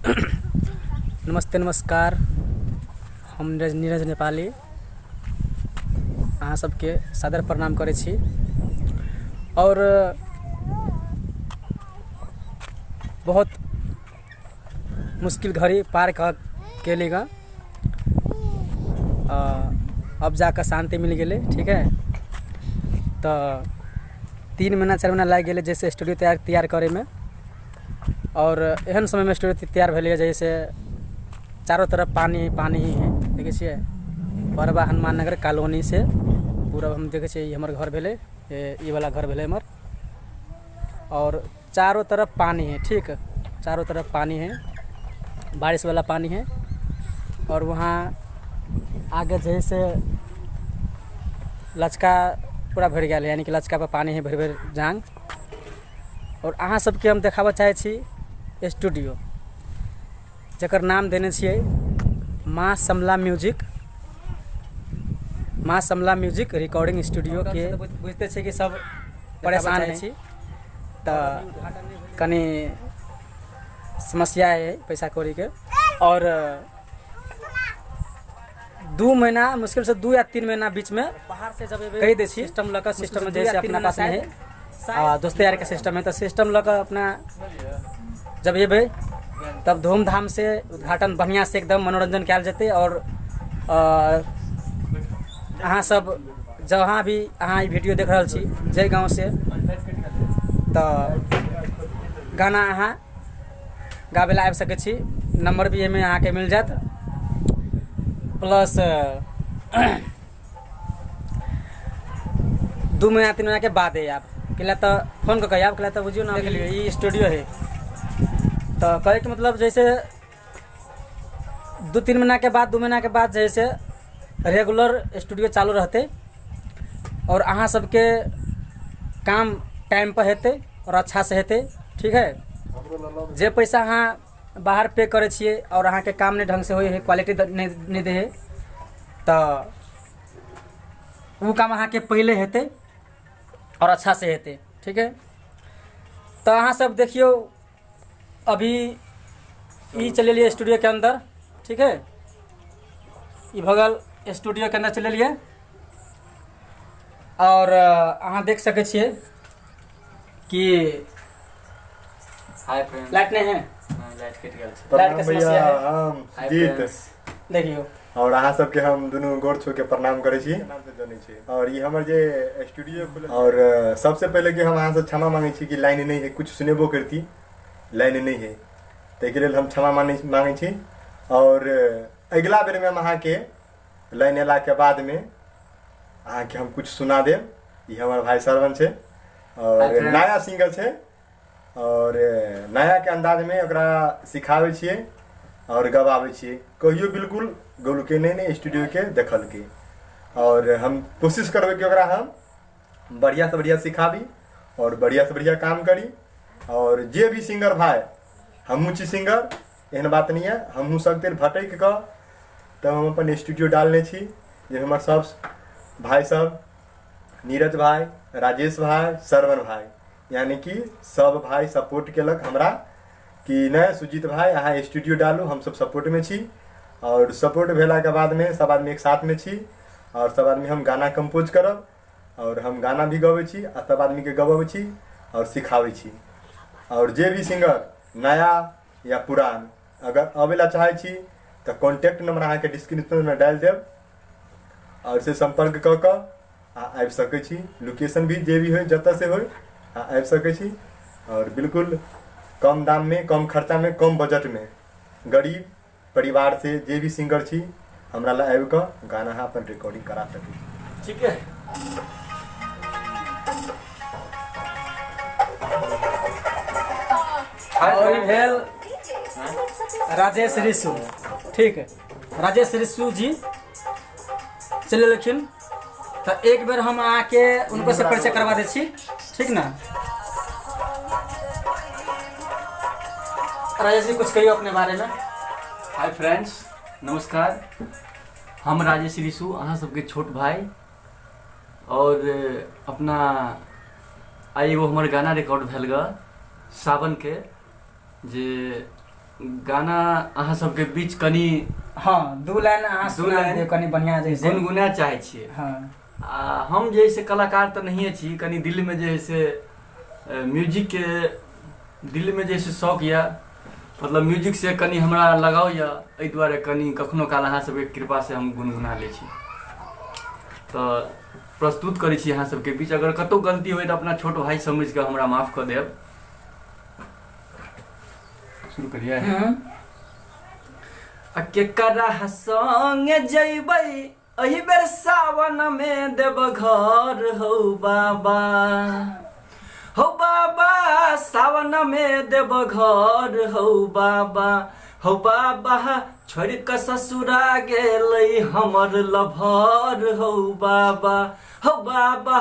नमस्ते नमस्कार। हम नीरज नीरज नेपाली अहाँ सबके सादर प्रणाम करै छी आओर बहुत मुश्किल घड़ी पार कऽ केली गऽ। अब जाकऽ शान्ति मिल गेलै, ठीक है। तऽ 3 महीना 4 महीना लागि गेलै जैसे स्टूडियो तैयार तैयार करैमे। आओर एहन समयमे स्टूडियो तैयार भेलैए जैसे चारो तरफ पानि ही पानि ही है। देखै छियै, परबा हनुमान नगर कॉलोनी से पूरा हम देखै छियै, ई हमर घर भेलै, ई वाला घर भेलै हमर। और चारों तरफ पानी है, ठीक, चारों तरफ पानी है, बारिश वाला पानी है। और वहाँ आगे जैसे लचका पूरा भरि गेल है, यानी कि लचका पर पानी है भरि भरि जांग। और अहाँ सबके हम देखाबऽ चाहै छी स्टूडियो, जकर नाम देने छियै माँ समला म्यूजिक, माँ समला म्यूजिक रिकॉर्डिंग स्टूडियो के। बुझते छै कि सब परेशान है छी, तऽ कनि समस्या है पैसा कौड़ीके। और 2 महीना मुश्किल से 2 या 3 महीना बीच में बाहर से जब कहि दै छी सिस्टम लऽ कऽ, सिस्टम जैसे अपना पास नहीं है, आ दोस्ते यारके सिस्टम है, तऽ सिस्टम लऽ कऽ अपना जब एबै तब धूमधाम से उद्घाटन बढ़िआँ से एकदम मनोरंजन कयल जेतै। और अहाँ सब जहाँ भी अहाँ ई वीडियो देख रहल छी, जाहि गाँव से, तऽ गाना अहाँ गाबै लए आबि सकै छी। नंबर भी एहिमे अहाँके मिल जायत। प्लस 2 महीना 3 महीनाके बादे आयब, कैला तऽ फोन कऽ के आयब, कैला तऽ बुझियौ ने, देख लियौ ई स्टूडियो है। तऽ कहैके मतलब जैसे 2-3 महीनाके बाद, 2 महीनाके बाद जे है से रेगुलर स्टूडियो चालू रहतै और अहाँ सबके काम टाइमपर हेतै और अच्छासँ हेतै, ठीक है। जे पैसा अहाँ बाहर पे करै छियै और अहाँके काम नहि ढङ्गसँ होइ हइ, क्वालिटी नहि दै हइ, तऽ ओ काम अहाँके पहिले हेतै और अच्छासँ हेतै, ठीक है। तऽ अहाँ सब देखियौ, अभी ई चलि एलियै स्टूडियोके अन्दर, ठीक है। ई भऽ गेल स्टूडियोके अन्दर चलि एलियै और अहाँ देख सकै छियै कि हाय फ्रेंड, लाइट नहीं है, लाइट कटि गेल छै। लाइट के प्रणाम भैया। समस्या है। हम हाय सुजीत फ्रेंड्स। देखियौ। और अहाँ सबके हम दुनू गोर छू के प्रणाम करै छी। और ई हमर जे स्टूडियो खुलल, और सबसे पहिले कि हम अहाँ से क्षमा मांगै छी कि लाइन नहीं है, कुछ सुनेबो करती लाइन नहीं है, ताहिके लेल हम क्षमा मांगै छी। और अगिला बेरमे हम अहाँके लाइन अयलाके बादमे अहाँके हम कुछ सुना देब। ई हमर भाई श्रवण छै और हाय फ्रेंड्स। नया सिंगर छै और नया के अंदाज में ओकरा सिखाबै छियै और गवाबै छियै। कहियो बिल्कुल गौलकै नहि, ने स्टूडियो के देखलकै। और हम कोशिश करबै कि ओकरा हम बढ़िया से बढ़िया सिखाबी और बढ़िया से बढ़िया काम करी। और जे भी सिंगर भाई, हमहूँ छी सिंगर, एहन बात नहीं है, हमहूँ सब दिन भटकि कऽ तब हम अपन स्टूडियो डालने छी, जे हमर सब भाई सब, नीरज भाई, राजेश भाई, श्रवण भाई, यानी कि सब भाई सपोर्ट केलक हमरा कि नहि सुजीत भाई अहाँ स्टूडियो डालू, हमसब सपोर्टमे छी। और सपोर्ट भेलाके बादमे सब आदमी एक साथमे छी और सब आदमी हम गाना कंपोज करब और हम गाना भी गबै छी आ सब आदमीके गबबै छी और सिखाबै छी। और जे भी सिंगर नया या पुरान अगर अबै ला चाहै छी तऽ कॉन्टैक्ट नंबर अहाँके डिस्क्रिप्शनमे डालि देब और से सम्पर्क कऽ कऽ अहाँ आबि सकै छी। लोकेशन भी जे भी होइ, जतऽ से होइ, अहाँ आबि सकै छी। और बिल्कुल कम दाममे, कम खर्चामे, कम बजटमे गरीब परिवार से जे भी सिंगर छी, हमरा लग आबि कऽ गाना अहाँ अपन रिकॉर्डिंग करा सकै छी। ठीक है। और ई भेल राजेश ऋषु, ठीक है, राजेश ऋषु जी चलि एलखिन। तऽ एक बेर हम अहाँके उनको से परिचय करवा दै छी, ठीक ना? राजेश जी, कुछ कहियो अपने बारे में। हाय फ्रेंड्स, नमस्कार। हम राजेश ऋषु, अहाँ सबके छोट भाई। और अपना आइ एगो हमर गाना रिकॉर्ड भेल गऽ सावनके, जे गाना अहाँ सबके बीच कनि। हँ, दू लाइन अहाँ दू सुना लाइन। दियौ कनि बढ़िआँ जैसे। गुनगुना चाहै छियै। हँ। आ हम जे है से कलाकार तऽ नहिए छी, कनि दिलमे जे है से म्यूजिकके दिलमे जे है से शौक यऽ, मतलब म्यूजिकसँ कनि हमरा लगाव यऽ, एहि दुआरे कनि कखनो काल अहाँ सबके कृपासँ हम गुनगुना लै छी। तऽ प्रस्तुत करै छी अहाँ सबके बीच, अगर कतहु गलती होइ तऽ अपना छोट भाइ समझि कऽ हमरा माफ कऽ देब। शुरू करियै? आ केकरा संग जैबै एहि बेर सावन में देव घर हौ बाबा, हौ बाबा, सावन में देव घर हौ बाबा, हौ बाबा, छोड़ कऽ ससुरा गेलै हमर लभर हौ बाबा, हौ बाबा,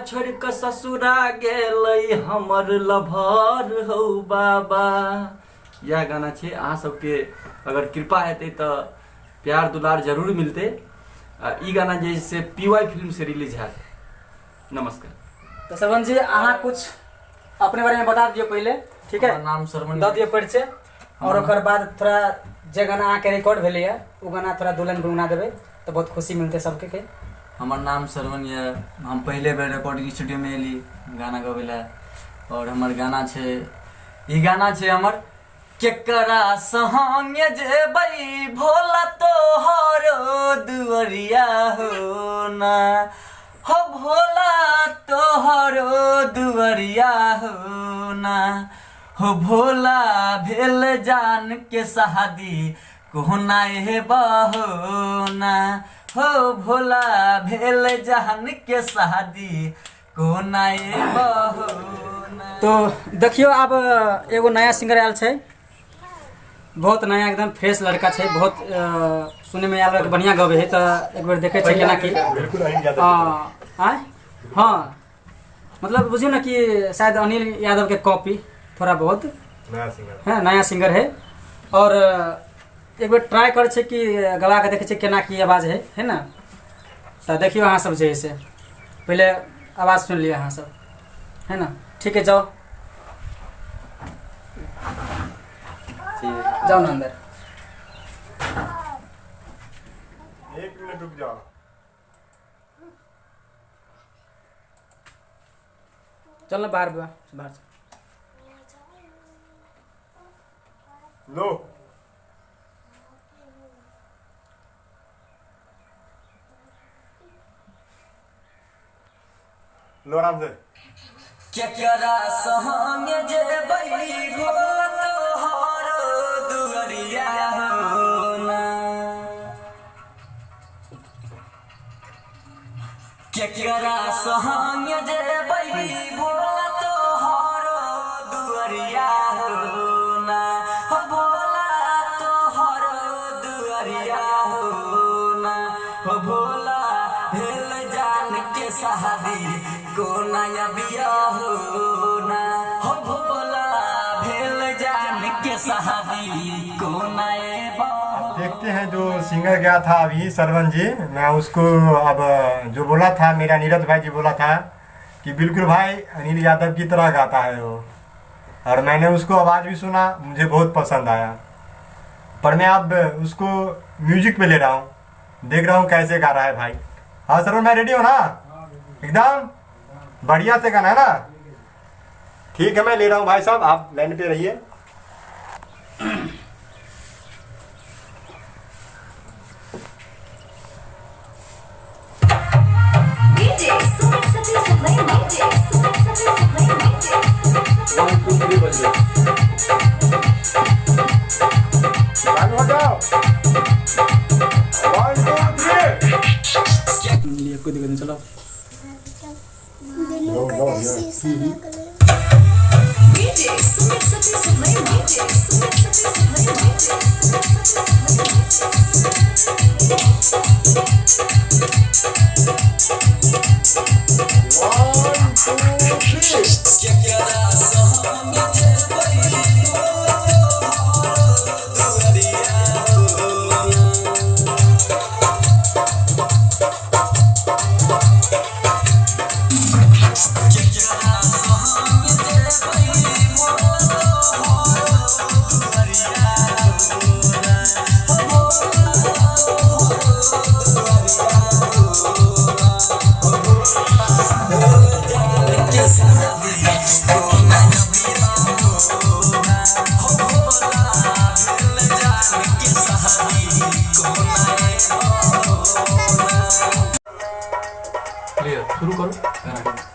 छोड़ कऽ ससुरा गेलै हमर लभर हौ बाबा। इएह गाना छै। अहाँ सबके अगर कृपा हेतै तऽ प्यार दुलार जरूर मिलतै। आ ई गाना जे से पी why film से रिलीज हैत। नमस्कार। तऽ श्रवण जी, अहाँ कुछ अपने बारे में बता दियौ पहिले, ठीक है? हमर नाम श्रवण। दऽ दियौ परिचय और ओकर बाद थोड़ा जे गाना अहाँके रिकॉर्ड भेलैए ओ गाना थोड़ा दू लाइन गुनगुना देबै तऽ बहुत खुशी मिलतै सबके के। हमर नाम श्रवण यऽ। हम पहिले बेर रिकॉर्डिंग स्टूडियोमे एली गाना गबै लए और हमर गाना छै, ई गाना छै हमर, केकरा संगे जेबै भोला तोहर दुअरिया हो ना, हो भोला तोहर दुअरिया हो ना, हो भोला भेल जान के शादी कोना हे बहो ना, हो भोला भेल जान के शादी कोना हे बहो ना। तो देखियौ, आब एगो नया सिंगर आयल छै, बहुत नया, एकदम फ्रेश लड़का छै। बहुत सुनैमे आयल रहै कि बढ़िआँ गबै है, तऽ एक बेर देखै छै केना की। बिल्कुल अनिल यादव। आँय? हँ, मतलब बुझियौ ने कि शायद अनिल यादव के कॉपी थोड़ा बहुत। नया सिंगर है, नया सिंगर है और एक बेर ट्राई करै छै कि गवा के देखै छै केना की आवाज है, है ना? तऽ देखियौ अहाँ सब जे है से पहिले आवाज सुनि लिअ अहाँ सब, है ना? ठीक है, जाओ जाओ ना अंदर। एक मिनट रुक जाओ। चल ना बाहर बुआ, बाहर चल। लो। लो आराम से। केकरा संग जेबै भोला तोहर दुअरिया हो ना, केकरा संग जेबै भोला तोहर दुअरिया हो ना, हो भोला तोहर दुअरिया हो ना, हो भोला भेल जान के शादी कोना बिया हो ना, हो भोला भेल जान के शादी कोना। देखते हैं, जो सिंगर गया था अभी सरवन जी, मैं उसको अब जो बोला था, मेरा नीरज भाई जी बोला था कि बिल्कुल भाई अनिल यादव की तरह गाता है वो, और मैंने उसको आवाज़ भी सुना, मुझे बहुत पसंद आया। पर मैं अब उसको म्यूजिक पे ले रहा हूँ, देख रहा हूँ कैसे गा रहा है भाई। हाँ सरवन भाई, रेडी हो ना? एकदम बढ़िया से गाना है ना? ठीक है, मैं ले रहा हूँ भाई साहब, आप लाइन पे रहिए। DJ Sumit Satish Play DJ Sumit Satish Play DJ Sumit Satish। 1 2 3 बजबै। चालू हो जाओ, 1 2 3। लिए कोई दिक्कत नहीं, चलो। लो, लो, लो। DJ Sumit Satish Play DJ Sumit Satish Play DJ Sumit Satish Play 1 2 3। लिअ शुरू करू गाना।